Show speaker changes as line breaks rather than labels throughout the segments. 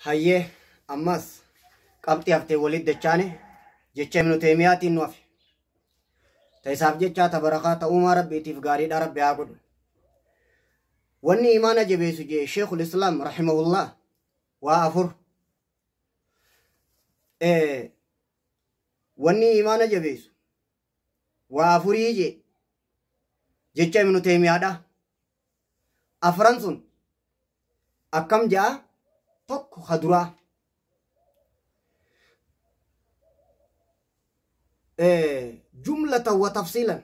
Hayyee ammas qabxii haftee walitti dachaane jecha Ibnu Teemiyaatiin nu hafe. Ta isaaf jechaa ta barakaa ta uumaa rabbiitiif gaariidha rabbi haa godhu. Wanni imaana jabeessu jee Sheekul Islaam rahimahullah waa afur. Wanni imaana jabeessu waa afurii jee jecha Ibnu Teemiyaadha. Afran sun akkam ja'a tokko haduraa. Jumlatan wa tafsiilan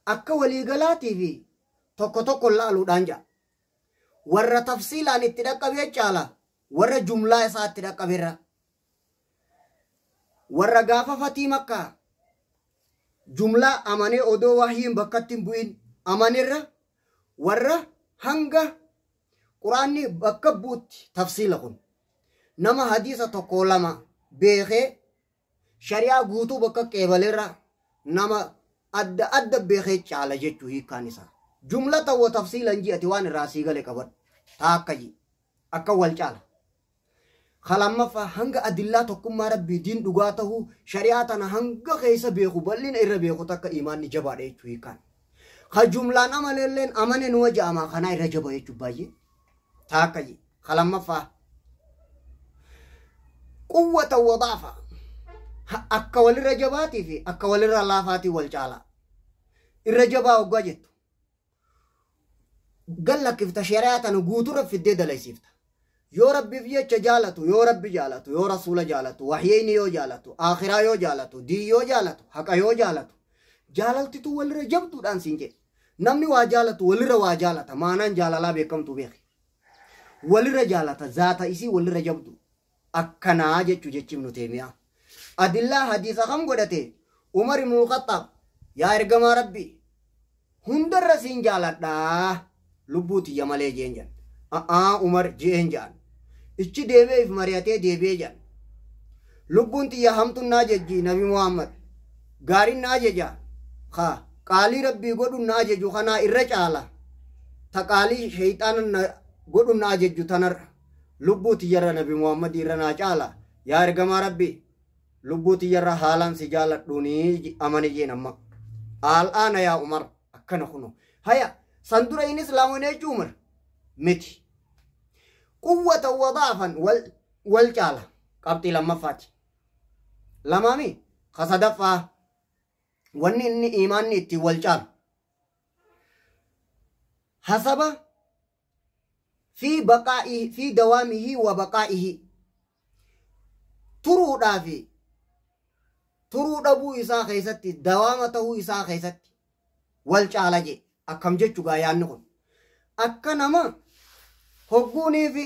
akka waliigalaatii fi tokko tokko laaluudhaan ja'a. Warra tafsiilaan itti dhaqqabee caala warra jumlaa isaa itti dhaqqabeerra. Warra gaafa fatii makkaa jumlaa amanee odoo wahyiin bakkatti hin bu'in amanerra warra hanga quraanni bakka bu'utti tafsiila kun nama hadiisa tokko lama beekee shari'aa guutuu bakka qeebaleerra nama adda adda beekee caala jechuu hiikkaan isaa. Jumlata wa tafsiilan ji'ati waan irraa sii gale qabadhu. Taakka ji. Akka wal caala. Kalammaffaa hanga adillaa tokkummaa rabbii diin dhugaa tahuu shari'aa tana hanga keessa beeku bal'ina irra beeku takka imaanni jabaadha jechuu hiikkaan. Ka jumlaan amalelleen amane nuwa ja'amaa kanaa irra jaba jechuu baay'ee. Taakka ji. Kalammaffaa. Quwwata wa daafa. Akka walirra jabaatii fi akka walirra laafaatii wal caala. Irra jabaa hoggaa jettu. Gallakkifta shari'aa tana guutuurra fiddee dalaysiifta. Yoo rabbiif jecha jaalatu, yoo rabbi jaalatu, yoo rasuula jaalatu, wahyeyni yoo jaalatu, akhiraa yoo jaalatu, diin yoo jaalatu, haqa yoo jaalatu. Jaalaltitu walirra jabduudhaan siin jedhe. Namni waa jaalatu walirra waa jaalata. Maanaan jaalalaa beekamtu beeki. Walirra jaalata zaata isii walirra jabdu. Akkanaa jechuu jechi Ibnu Teemiyaa. Adillaa hadiisa kam godhate Umar ibn Khattaab yaa ergamaa rabbii hundarra siin jaaladhaa lubbuu tiyya malee jeen jedhan. A'aa Umar jeen jedhan. Ichi deemee if mari'atee deebi'ee jedhan. Lubbuun tiyya hamtuun naa jejji Nabi Muhammad. Gaariin naa jeja. Ha qaalii rabbii godhuun na ajaju kanaa irra caala. Ta qaalii sheeyxaana godhuun na ajaju tanarra. Lubbuu tiyyarra Nabi Muhammad irra naa caala. Yaa ergamaa rabbii lubbuu tiyyarra haalaan si jaaladhuunii amani jeen amma. Al'aana yaa Umar akkana kuno. Haya san dura inni islaamoon jechuu Umar miti. Quwwata wa daafan wal caala qabxii lammaffaati. Lamaami ka sadaffaa wanni inni imaanni ittiin wal caalu. Hasaba fi baqaa'ihi fi dawaamihi wa baqaa'ihi turuudhaa fi turuu dhabuu isaa keessatti dawaama ta'uu isaa keessatti wal caala jee akkam jechuu gaa yaanni kun akka nama hogguunii fi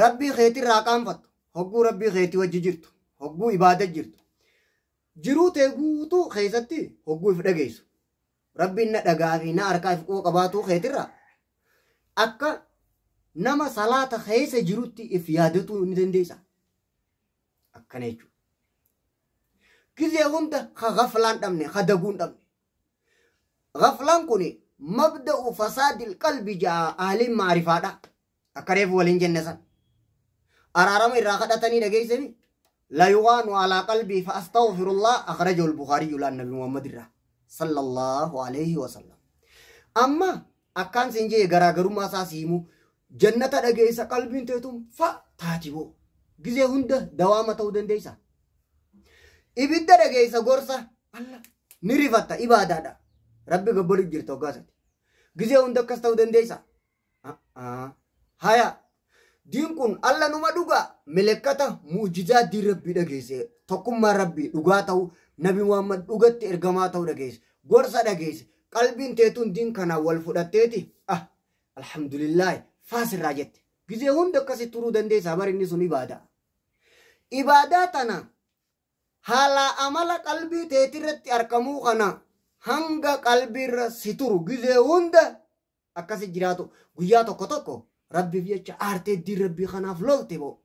rabbii keetirraa qaanfattu hogguu rabbii keetii wajji jirtu hogguu ibaada jirtu jiruu tee guutuu keessatti hogguu if dhageessu rabbiin na dhagaa fi na harkaa if quba qabaatuu keetirraa akka nama salaata keessa jirutti if yaadatuu ni dandeessa. Akkana jechuudha. Gizee hunda ka gaflaan dhabne ka daguun dhabne. Gaflaan kun mabda'u fasaadil qalbi ja'a ahliin maarifaadha. Akka reefu waliin jenne san. Araarama irraa kadhatanii dhageessanii la yuqaanu alaa qalbii fa astaghfirullah akhrajahu al-Bukhari laan Nabi Muhammad irraa sallallahu alayhi wa sallam. Amma akkaan siin jee garaagarummaa isaa si himu jannata dhageessa qalbiin teetum fa taati boo. Gizee hunda dawaama ta'uu dandeessa. Ibidda dhageessa gorsa Allah ni rifatta ibaadaadha. Rabbi gabbaru jirta hoggaasatti. Gizee hunda akkas ta'uu dandeessa. Haya diin kun alla numa dhugaa milekkata mu'jizaa diin rabbii dhageesse tokkummaa rabbii dhugaa ta'uu Nabi Muhammad dhugatti ergamaa ta'uu dhageesse gorsa dhageesse qalbiin teetuun diin kanaan wal fudhatteeti ah alhamdulillah faasirraa jette. Gizee hunda akkasi turuu dandeessa bar inni sun ibaadaa. Ibaadaa tana haala amala qalbii teetirratti argamuu kana hanga qalbiirra si turu gizee hunda akkasi jiraatu guyyaa tokko tokko rabbiif jecha aartee diin rabbii kanaaf lolte boo.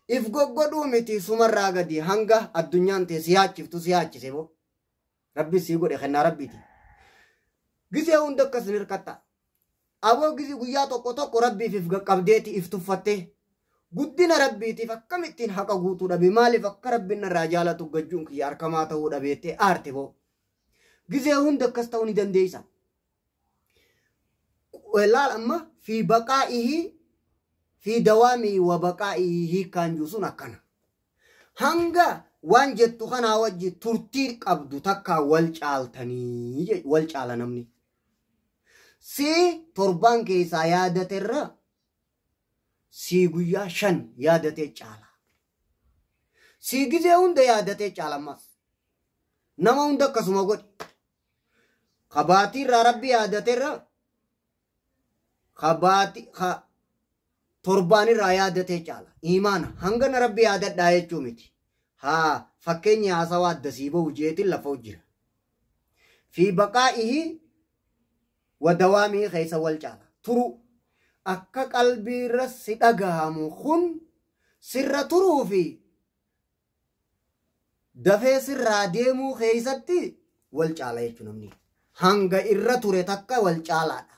If goggodhuu miti sumarraa gadi hanga addunyaan tee si yaachiftu si yaachise boo. Rabbi sii godhe kennaa rabbiiti. Gizee hunda akkas hin hirkatta. Aboo gizee guyyaa tokko tokko rabbiif if qaqqabdeeti if tuffattee Guddina rabbiitiif akkamittiin haqa guutuu dhabe maaliif akka rabbiin irraa jaalatu gajjuun kiyya harkamaa ta'uu dhabeettee aarte boo. Gizee hunda akkas ta'uu ni dandeessa. Laal amma fi baqaa'ihi fi dawaamii wa baqaa'ihi hiikkaan jiru sun akkana. Hanga waan jettu kanaa wajji turtii qabdu takkaa wal caaltanii wal caala namni. Si torbaan keessaa yaadaterra si guyyaa 5 yaadatee caala. Si gizee hunda yaadatee caala ammas. Nama hunda akkasuma godhi. Kabaatii irraa rabbi yaadaterra kabaatii torbaan irraa yaadatee caala. Imaana hangana rabbi yaadadhaa jechuu miti. Haa fakkeenya haasawaa addasii bahu jeetiin lafa jira. Fi baqaa'ihi wa dawaamii keessa wal caala. Turu akka qalbiirra si dhagahamu kun sirra turuu fi dafee sirraa deemuu keessatti wal caala jechuun namni. Hanga irra ture takka wal caalaadha.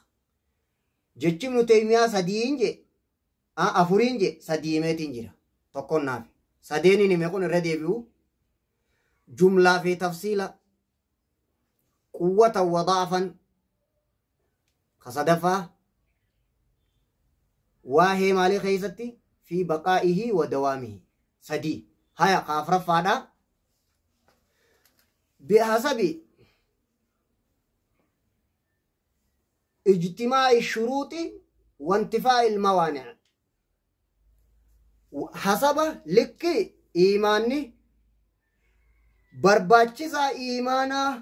Jechi Ibnu Taymiyaa 3 je 4 je 3 meetiin jira. Tokkoon naaf. Sadeeniin hime kun irra deebi'u. Jumlaa fi tafsiila quwwatan wa da'afan ka sadaffaa waa'ee maalii keessatti fi baqaa'ihi wa dawaamihi 3 haya ka afuraffaadha bihasabi ijtimaa'i shuruuxi wa intifaa'i ilmawaani' hasaba likki iimaanni barbaachisaa iimaanaa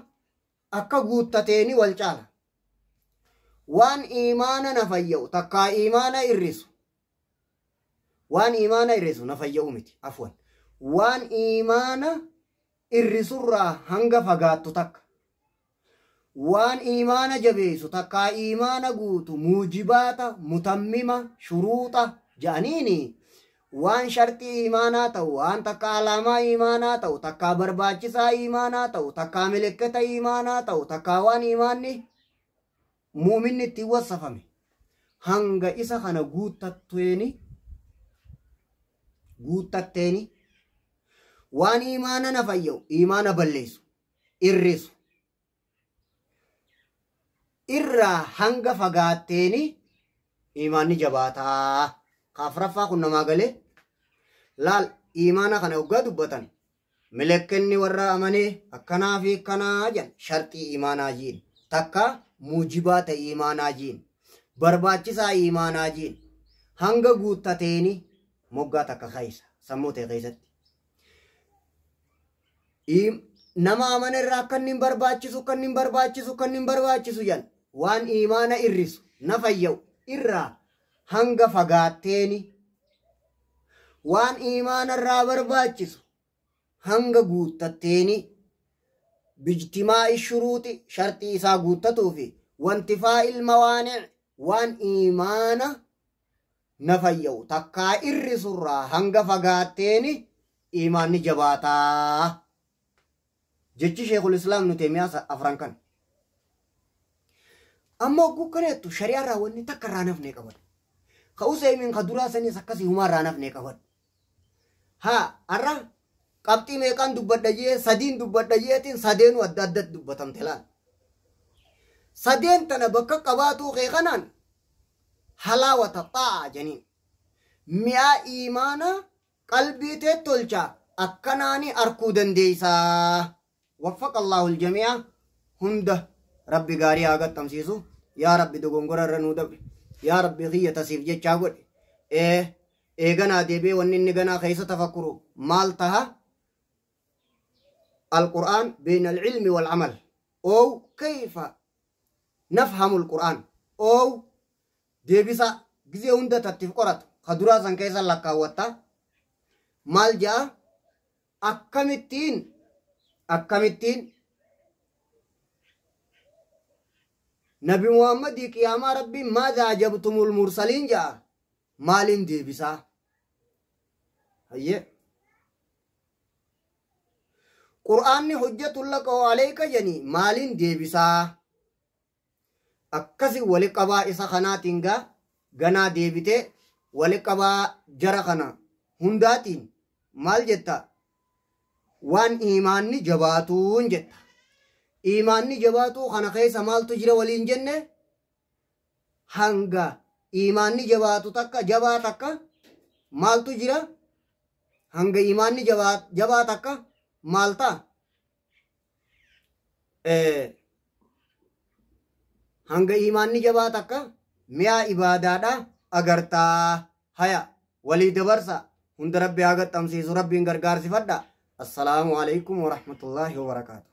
akka guuttateeni wal caala. Waan iimaana na fayya'u takkaa iimaana irrisu. Waan iimaana irrisu na fayya'u miti afwan. Waan iimaana irrisurraa hanga fagaattu takka. Waan iimaana jabeessu takkaa iimaana guutu muujibaata mutammima shuruuxa ja'aniini waan shartii iimaanaa ta'u waan takka alaamaa iimaanaa ta'u takkaa barbaachisaa iimaanaa ta'u takkaa milikkata iimaanaa ta'u takkaa waan iimaanni muuminni ittiin wassafame hanga isa kana guuttatteeni waan iimaana na fayya'u iimaana balleessu irrisu irraa hanga fagaatteeni iimaanni jabaataa. Kaafraffaa kun namaa galee laal iimaana kana hoggaa dubbatan milekkenni warra amanee akkanaa fi akkanaa jedhan sharxii iimaanaa jiin takka muujibaata iimaanaa jiin barbaachisaa iimaanaa jiin hanga guuttateeni moggaa takka keessa sammuu ta'e keessatti. Nama amane irraa akka inni barbaachisu akka inni barbaachisu akka inni barbaachisu jedhan waan iimaana irrisu na fayya'u irraa hanga fagaatteeni waan iimaana irraa barbaachisu hanga guuttatteeni bijtimaa'i shuruuxi sharxii isaa guuttatuu fi wantifaa'il mawaani' waan iimaana na fayya'u takkaa irrisurraa hanga fagaatteeni iimaanni jabaataa. Jechi Sheekul Islaam Ibnu Taymiyaa afran kan. Amma hogguu kaneettu shari'aa irraa wanni takka irraa nafnee qaban. Ka Useymiin ka duraa sanis akkasii humaa irraa nafnee qaban. Haa har'a qabxii meeqaan dubbadha jee 3 dubbadha jeetiin sadeenuu adda addatti dubbatamte laal. Sadeen tana bakka qabaatuu kee kanaan halaawata xaa'a janiin. Mi'aa iimaanaa qalbii tee tolchaa akkanaani arkuu dandeessaa. وفق الله الجميع هند ربي غاري آغت تمسيسو يا ربي دغونغور رنو دب يا ربي غية تسيف جيتشا قد إيه إيه غنا ديبي ونن غنا خيسة تفكرو مالتها القرآن بين العلم والعمل أو كيف نفهم القرآن أو ديبسا غزي هند تتفكرت خدورا سنكيسا لكاوتا مال جا أكمتين نبي محمد قيامة ربي ماذا عجبتم المرسلين جاء مالين ديبسا هيا قرآن حجة لك وعليك جني مالين ديبسا أكسي ولقبا إسا خناتينغا غنا ديبتي Wali qabaa jara kana hundaatiin maal jetta? Waan iimaanni jabaatuun jetta. Iimaanni jabaatuu kana keessa maaltu jira waliin jenne? Hanga iimaanni jabaatu takka jabaa takka maaltu jira? Hanga iimaanni jabaa takka maal ta'a? Hanga iimaanni jabaa takka mi'a ibaadaadha agartaa. Haya walii dabarsa, hunda Rabbi haa gaxxamsiisu, Rabbiin gargaarsifadha. Assalaamu alaikum warahmatullaahi wabarakaatu.